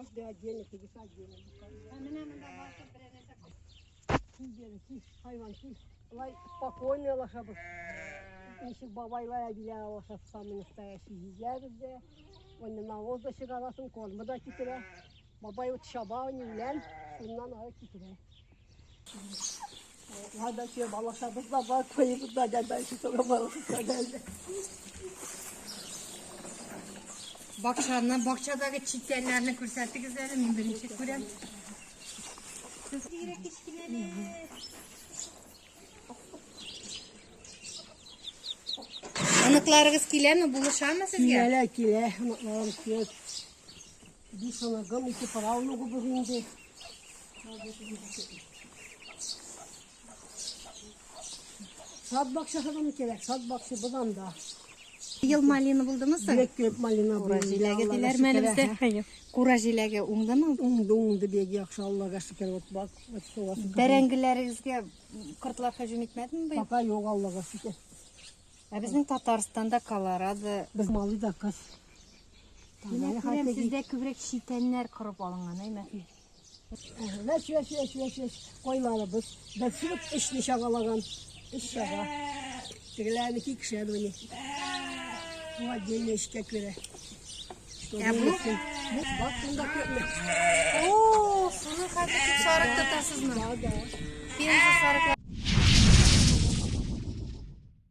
Каждый отдельно, тегесе отдельно. Ә менә монда басып берәр нәрсә Кил, кил, хайван, кил. Былай спокойно алашабыз. Ничек бабайлар, әбиләр алаша, самый настоящий җигәбез дә. Аны навоз да чыгарасың, кормы да китерә. Бабай вот чаба, аны үлән, шуннан ары китерә. Лада че балашабыз да бар, коебыз да дальше sonra балашыбыз да. Бакчаны, бакчадагы читәннәрне күрсәтегез әле, мин беренче күрәм. Сез бигрәк кечкенәләр. Оныкларыгыз киләме, булышамы сезгә? Килә, килә, оныкларым килә. Биш оныгым, ике правнугыбыз инде. Сад бакчасы кирәк, сад бакчабыз анда. Быел малина булдымы соң? Бик күп малина Кура булды, җиләге Аллага диләрме әле шөкер, бездә? әһә. Кура җиләге уңдымы? Уңды, уңды бик яхшы, Аллага шөкер. Вот бак, вот шуга шөкер. Бәрәңгеләрегезгә кортлар һөҗүм итмәдеме быел? Пока юк, Аллага шөкер. Ә безнең Татарстанда Колорадо. Без малый да кыз. Менә күрәм, сездә күбрәк читәннәр корып алынган, әйме? Вәч, вәч, вәч, вәч, вәч. Койларыбыз. Бер сүп эшне чагалаган. Эш чага. Тегеләрнеке икешәр уйный. Бу отдельно эшкә керә. Ә бу? Бу бак шунда күпме. О, суны хәтле күп сарык тотасызмы? Да, да. Пенза сарыклар.